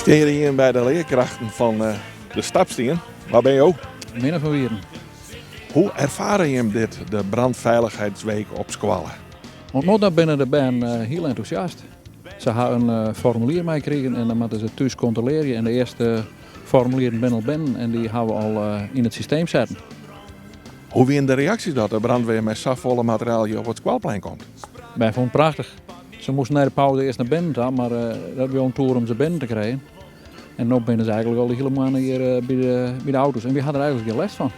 stean hjir by de learkrachten fan de Stapstien. Wa binne jo? Minne van Wieren. Hoe erfare jim dit, de Brandveiligheidsweek op skoalle? Oant no ta binne de bern hiel entûsjast. Se ha in formulier meikrigen en dan moatte se thús kontrolearje. En de earste formulieren binne al binnen en dy ha we al yn it systeem setten. Hoe wiene de reaksjes dat de brandweer mei safolle materiaal hjir op it skoalplein komt? Bern fûnen it prachtich. Se moasten nei de pauze earst nei binnen ta, mar dat wie al in toer om se binnen te krijen. En no binne se eigentlik al de hiele moanne hjir by de auto's en wy ha der eigentlik gjin lêst fan.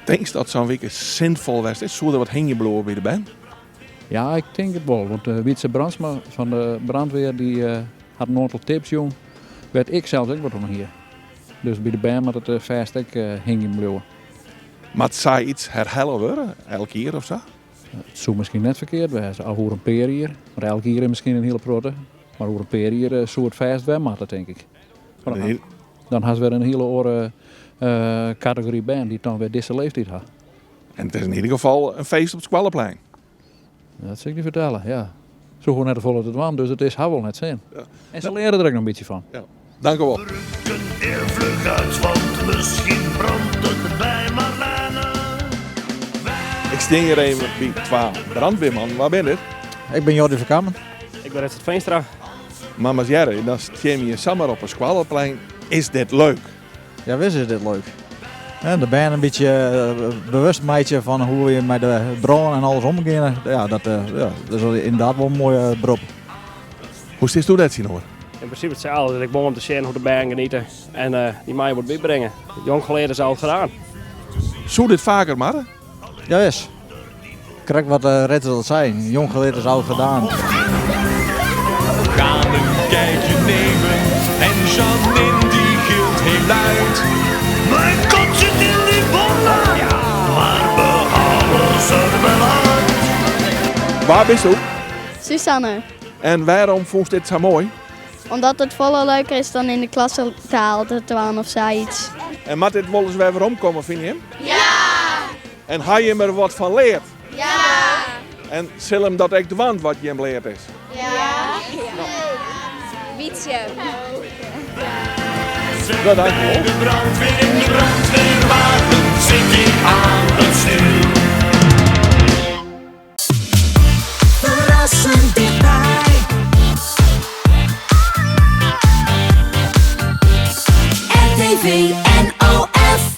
Tinkst dat sa'n wike sinfol west is? Soe der wat hingjen bliuwe by de bern? Ja, ik tink it wol, want Wietse Brandsma fan de brandweer dy hat in oantal tips jûn wêr't ik sels ek wat oan hie. Dus by de bern moat it fêst ek hingjen bliuwe. Moat sayts herhelle wurde, elk jier of sa? It soe miskien net ferkeard wêze, of oer in pear jier. Want elk jier is miskien in hiele protte. Mar oer in pear jier soe it fêst wer moatte, tink ik. Dan hast wer in hiele oare kategory bern dy't dan wer dizze leeftiid ha. En it is yn ieder gefal in feest op it skoalleplein. Dat sil ik dy fertelle, ja. Se hoege net tefolle te dwaan, dus it is har wol nei it sin. En se leare der ek noch in bytsje fan. Ja. Dank u wol. Ik stean hjir even by twa brandweermannen. Wa binne dit? Ik bin Jordi Verkammen. Ik ben Richard Veenstra. Mar mas hearre, dan stean je samar op in skoalleplein. Is dit leuk? Ja, wis is dit leuk. De bern in bytsje bewust meitsje fan hoe je mei de brân en alles omgean. Ja, dat, ja, dat is ynderdaad wol in moaie berop. Hoe stiest dêr tsjinoer? In prinsipe itselde. Ik wol om te sjen hoe't de bern geniete en dy meie wat bybringe. Jong geleerd is oud gedaan. Soe dit faker moatte? Jawis. Krekt wat Richard al sei, jong geleerd is oud gedaan. Gaan een kijkje nemen en Janine die gilt heel luid. Mijn kop zit in die bollen, maar we halen ze er wel uit. Wa bisto? Susanne. En wêrom fûnst dit sa moai? Omdat it folle leuker is dan yn de klassetaal te dwaan of sayts. En moat dit wolris wer weromkomme, fine jim? Ja! En ha jim der wat fan leard? Ja! En sil him dat ek dwaan wat jim leard is? Ja! Bytsje. Nou, dankjewol. De brandweer in de brandweerwagen zit ik aan het stuur. Verrassend dichtbij. RTV.